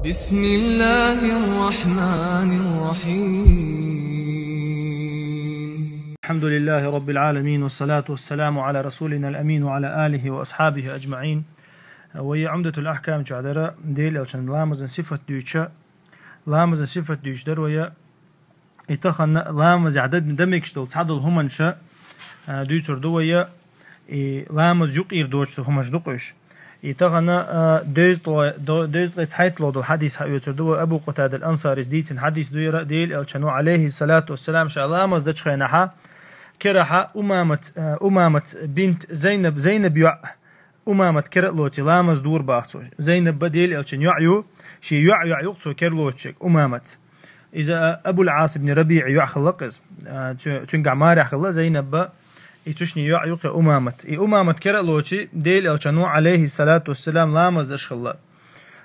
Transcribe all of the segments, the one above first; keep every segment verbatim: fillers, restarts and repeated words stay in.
بسم الله الرحمن الرحيم. الحمد لله رب العالمين، والصلاة والسلام على رسولنا الأمين وعلى آله وأصحابه أجمعين. Вай Умдатул Ахкам чу дара Делан элчан ламазан сифат дуьйча, ламазан сифат дуьйча дара вай. И тахан ламаз яхь да, да мегаш дола цхьа дола хӀуманаш, а, дуьйцур ду вай, и ламаз юкъера доцу хӀуманаш ду-кх уьш. И тахан, а, дезткъе, до-, дезткъе цхьайтталгӀа дола хьадис хьаоьцур ду вай, Абу Къатадал Ансарис дийцина хьадис ду яра, Делан элчано, Ӏалайхи салату вассалам, ша ламаз дечу хенахьа, керахьа Умамат, а, Умамат бинт Зайнаб, Зайнаб йоӀ, Умамат кера а лоций ламаз дора бах цо. Зайнаб Делан элчан йоӀ ю, шен йоӀ йоӀ ю-кх цо кера лоцуш Умамат. Иза Абул Ӏас ибн РабиӀ йоӀ хилла-кх иза. А, цу-, цуьнгахь марехь хилла Зайнаб, и цу шинне йоӀ ю-кх Умамат. И Умамат кера а лоций, Делан элчано, Ӏалайхи салату вассалам, ламаз деш хилла.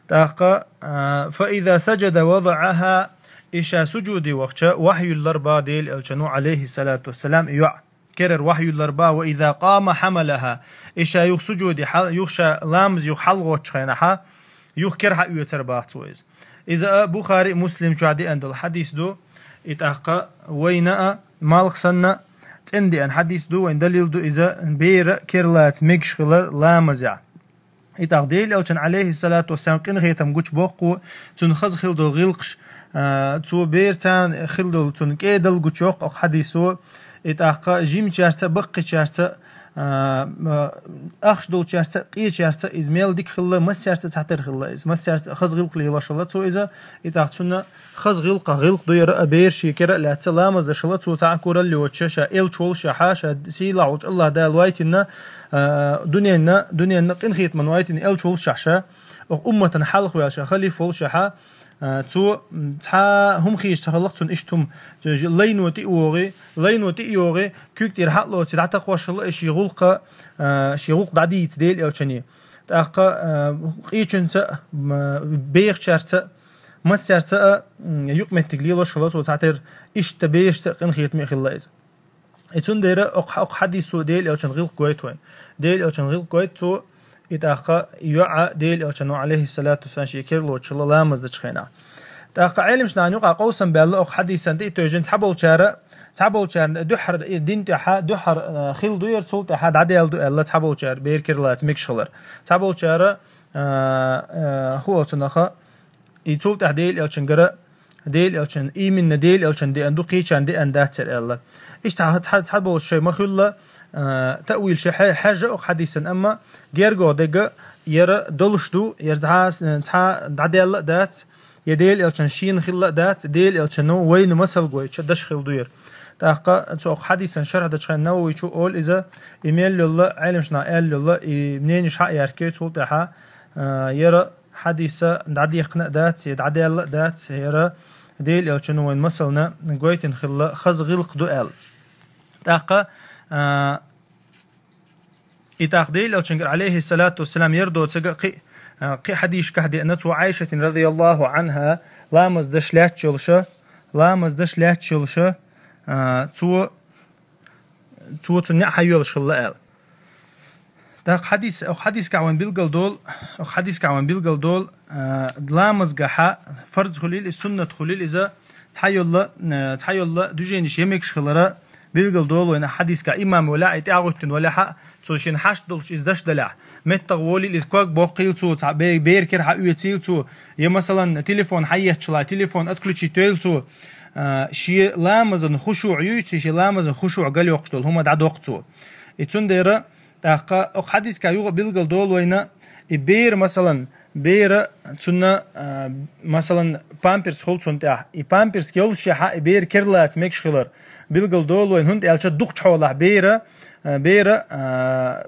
ТӀаккха, а, «فإذا سجد وضعها», и ша сужуде вахча, вахьа юьллура бах Делан элчано, Ӏалайхи салату вассалам, и йоӀ. Керара вахьа юьллура бах, «وإذا قام حملها». И ша юха сужуде хьал-, юха ша ламаз юха хьалгӀоттучу хенахьа, юха кера хьаоьцура бах цо иза. Иза а Бухари а, Муслим чохь деана долу хьадис ду, и тӀаккха вайна а, малх санна, цӀена деана хьадис ду, вайн далил ду иза, бер кера лаца мегаш хилар ламазехь. И тӀаккха Делан элчан, Ӏалайхи салату вассалам, къинхетам гучу боккху, цунна хаза хилла долу гӀиллакхаш, а, цо берца хилла долу цунна кӀедал гучу йоккху хьадисо, и тӀаккха жимачаьрца а, баккхийчаьрца а, а, м, ахча долчаьрца а, къечаьрца а иза мел дика хилла, массаьрца а цхьатера хилла иза, массаьрца а хаза гӀиллакх лелош хилла цо иза, и тӀаккха цунна хаза гӀиллакхах гӀиллакх ду яра а, бер шен кера а лаьцна ламаз деш хилла, цо цхьа а куралла йоцуша, ша элча волушехьа, ша сийлахь волчу АллахӀ Дала вайтина, а, дуьненна, дуьненна къинхетаман вайтина элча волушехь ша, оха умматан хьалха ваьлла ша, халифа волушехьа, а, цо, м, цхьа хӀума хезаш ца хилла-кх цунна иштта хӀума, лайно тӀе а вогӀий, лайно тӀе а йогӀий, куьг тӀера хьа а лоций, дӀатакхош хилла и шен гӀуллакха, а, шен гӀуллакх дӀадийца Делан элчане. ТӀаккха, а, къечуьнца а, м, бехачаьрца а, массаьрца а, м, юкъаметтиг лелош хилла цо цхьатера, иштта берашца а къинхетаме а хилла иза. И цундела окху, окху хьадисо Делан элчан гӀиллакх гойту вайн. Делан элчан гӀиллакх гойту цо, и тӀаккха йоӀа Делан элчано, Ӏалайхи салату вассалам, шен кера лоцуш хилла ламаз дечу хенахь. ТӀаккха Ӏеламнахана юкъахь къовсам баьлла окху хьадисан тӀе а тевжина, цхьаболчара, цхьаболчарна дуьххьара и дин тӀехьа, дуьххьара, а, хилла ду яра, цул тӀаьхьа дӀадаьлла ду аьлла, цхьаболчара бер кера лаца мегаш хилар. Цхьаболчара, а, а, хӀу оцу наха, и цул тӀаьхьа Делан элчангара, Делан элчан, именно Делан элчан деана ду, кхечарна деана дац яра аьлла. Иштта цхьа, цхьа, цхьаболуш шайн ма-хуьллу, а, таъвил шайн хье-, хьаьжжа окху хьадисан, амма гергахь дерг яра долуш ду, яра цхьа, цхьа дӀадаьлла а дац, я Делан элчан шена хилла а дац, Делан элчано вайна масал гойтуш деш хилла ду яра. ТӀаккха цу окху хьадисан шархь дечу хенахь Нававичо олу иза, и мел йолу, Ӏеламнахана аьлла йолу, и мненеш хьа а яьркий цул тӀаьхьа, а, яра хьадиса дӀадехкина а дац, я дӀадаьлла а дац, яра Делан элчано вайн масална гойтина хилла хаза гӀиллакх ду аьлла. ТӀаккха, а, и тӀаккха Делан элчангара, Ӏалайхи салату вассалам, яра доцург а кхин, а, кхин хьадисашкахь деана, цо Ӏайшатин, радияллаху Ӏанха, ламаз деш лаьтташ йолуша, ламаз деш лаьтташ йолуша, а, цо, цо цунна неӀ хьайоьлуш хилла аьлла. ТӀаккха хьадис, окху хьадискахь вайн билгал долу, окху хьадискахь вайн билгал долу, а, ламазгахьа фарз хуьлийла, и суннат хуьлийла, иза цхьайолла, а, цхьайолла движенеш я мегаш хилара билгал долу вайна хьадискахь. Имам валахь, и тӀаьхьагӀуьттина валахьа, цо шен хьашт долуш иза даш далахь, меттах волийла иза ког боккхийла цо, цхьа бе-, бер кера хьаоьцийла цо, я, масалан, телефон хьаетташ хилла, телефон отключить йойла цо, а, шен ламазан хушуӀ юй, цу шен ламазан хушуӀ галйоккхуш долу хӀума дӀадоккху цо. И цундела тӀаккха окху хьадискахь юха а билгал долу вайна, и бер, масалан, бера цунна, а, масалан, памперс хуьлу цунна тӀехь. И памперс йолушехьа, и бер кера лаца мегаш хилар билгал долу вайна, хӀунда аьлча дукхачу хьолахь бера, а, бера, а,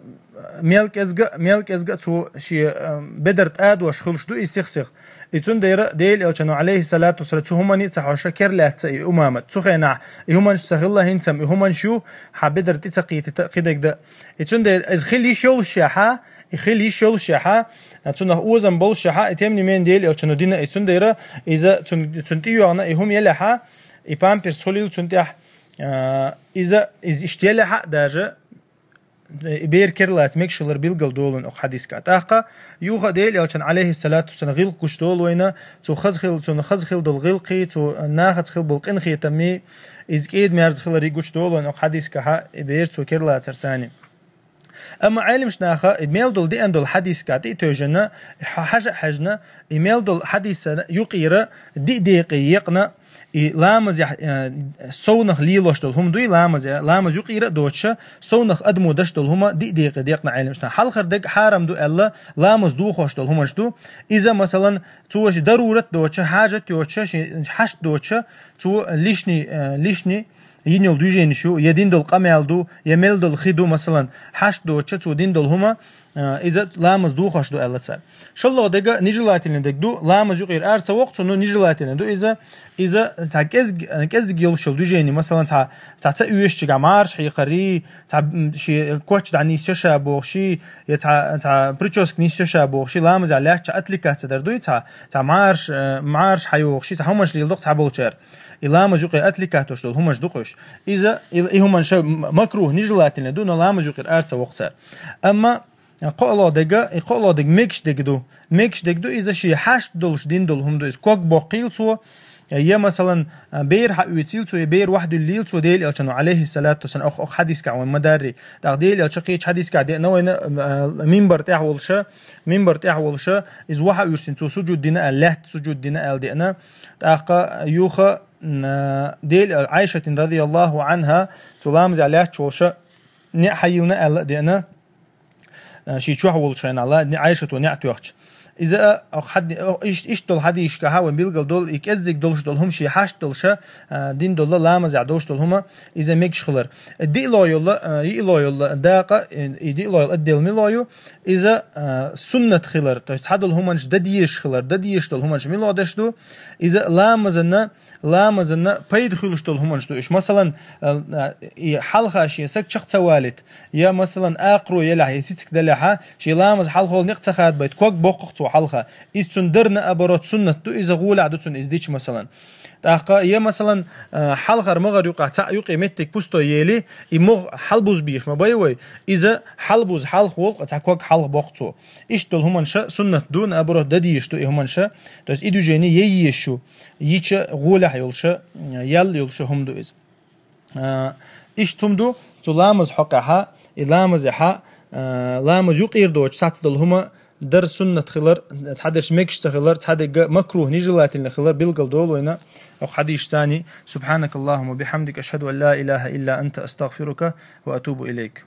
мел кӀезга, мел кӀезга а цо шен, а, бедар тӀадош хуьлуш ду и сих-сиха. И цундела Делан элчано, Ӏалайхи салату вассалам, цу хӀумане а ца хьожуш кера лаьцна и Умамат. Цу хенахь и хӀуманаш ца хилла, хӀинца-м и хӀуманаш ю, хьан бедар тӀе ца кхетийта кхидерг дан. И цундела иза хила йиш йолушехьа, и хила йиш йолушехьа, цунах озам болушехьа, и тем не менее Делан элчано дина, и цундела иза цун-, цунна тӀейогӀна и хӀума елехьа, и памперс хуьлийла цунна тӀехь, а, иза, иза иштта елехьа а даже, э, бер керлаца мегаш хилар билгал долу вайна оха хьадисгахь. ТӀаккха юха Делан Элчан, алейхиссалату вассалам, гӀиллакх гуш долу вайна, цу хаза хил-, цунна хаза хила долу гӀиллакхий, цу нахаца хила болу къинхетаммий, иза кӀеда-мерза хиларий гуш долу вайна оха хьадисгахь, и бер цо керлацар царний. Амма Ӏеламаш наха и мел долу деана долу хьадисгахь тӀе а тевжина, хьа-, хьажа а хьаьжна, и мел долу хьадисан юкъера диъ декъе екъна, и ламазехь, э, совнах лелош долу хӀума дуй, ламазе-, ламаз юкъера а доцуша, совнах адамо даш долу хӀума диъ декъе декъна Ӏеламаш наха. Хьалхара дерг хьарам ду аьлла, ламаз дохош долу хӀуманаш ду. Иза, масалан, цо ши дарурат доцуша, хьажат йоцуша, ши хьашт доцуша, цо лишний, э, лишний йина йолу движенеш ю, я дина долу къамел ду, я мел долу хи ду, масалан, хьашт доцуша цо дина долу хӀума, а, иза ламаз дохош ду аьлла цара. ШолгӀа дерг, нежелательный дерг ду, ламаз юкъера ара ца воккху цо, ну, нежелательный ду иза, иза цхьа кӀезиг-, кӀезиг йолуш йолу движение, масалан, цхьа, цхьа ца оьшучигахь марша хьекхарий, цхьа, м, шен коч дӀа нисъя ша бохуший, я цхьа, цхьа прическа нисъя ша бохуший, ламазехь лаьттача отвлекаться дар дуй, цхьа, цхьа марш-, э, марша хьайохуший, цхьа хӀуманаш леладо-кх цхьаболчара. И ламаз юкъе отвлекаться долуш долу хӀуманаш ду-кх уьш. Иза, и, и хӀуманаш м-, макрух, нежелательный ду, но ламаз юкъера ара ца воккху цара. Амма кхоалгӀа дерг, и кхоалгӀа дерг мегаш дерг ду. Мегаш дерг ду, иза шен хьашт долуш дина долу хӀума ду. Иза ког боккхийла цо, я, масалан, бер хьаоьцийла цо, я бер вахдуьллийла цо, Делан Элчано, алейхиссалату вассалам, оха, оха хьадисгахь вайна ма даррий. ТӀаккха Делан Элча кхечу хьадисгахь деана вайна, а, минбар тӀехь волуша, минбар тӀехь волуша, иза ваха уьрсина цо сужуд дина аьлла, лаьтта сужуд дина аьлла деана. ТӀаккха юха, м, а, Делан Ӏайшатин, радияллаху анхьа, цу ламазехь лаьтташ волуша, неӀ хьайиллина аьлла а деана, а, шен чохь волчу хенахь, ла-, Ӏайшато неӀ тоьхча. Иза, а, хьад-, а, иш-, иштта долу хьадисашкахь вайн билгал долу, и кӀеззиг долуш долу хӀума шен хьашт долуша, а, дина долу ламазехь долуш долу хӀума, иза мегаш хилар. ДиълагӀа йолу, а, йиълагӀа йолу дакъа, и, и диълагӀа йолу отдел мила ю, иза, а, суннат хилар, то есть цхьадолу хӀуманаш дан дезаш хилар, дан дезаш долу хӀуманаш мила деш ду, иза ламазана, ламазана пайда хуьлуш долу хӀуманаш ду уьш. Масалан, а, а, и хьалха шен саг чекх ца валийта, я, масалан, акхаро елахь, я цициг далахьа, шен ламаз хьалхалла некъ ца хадабайта, ког боккху-кх цо хьалха. Иза цунна дар, наоборот, суннат ду, иза гӀолехь ду цунна иза дича, масалан. ТӀаккха, я, масалан, а, хьалхара могӀар юкъахь цхьаъ юкъе меттиг пустой ели, и могӀа хьалабузбеш ма бай вай, иза хьалабуз хьалха волу-кх, цхьа ког хьалха боккху цо. Иштта долу хӀуманаш суннат ду, наоборот, дан дезаш ду и хӀуманаш. То есть и движение ян езаш ю, йича гӀолехь йолуша, ял йолуша хӀума ду иза. А, иштта хӀума ду, цу ламаз хьокъехьа, и ламазехьа, а, ламаз юкъера доцуш сац долу хӀума дар суннат хилар, цхьадерш мегаш ца хилар, цхьадерг макрух, нежелательно хилар билгал долу вайна оха хьадисашцаний. سبحانك اللهم وبحمدك، أشهد أن لا إله إلا أنت، أستغفرك وأتوب إليك.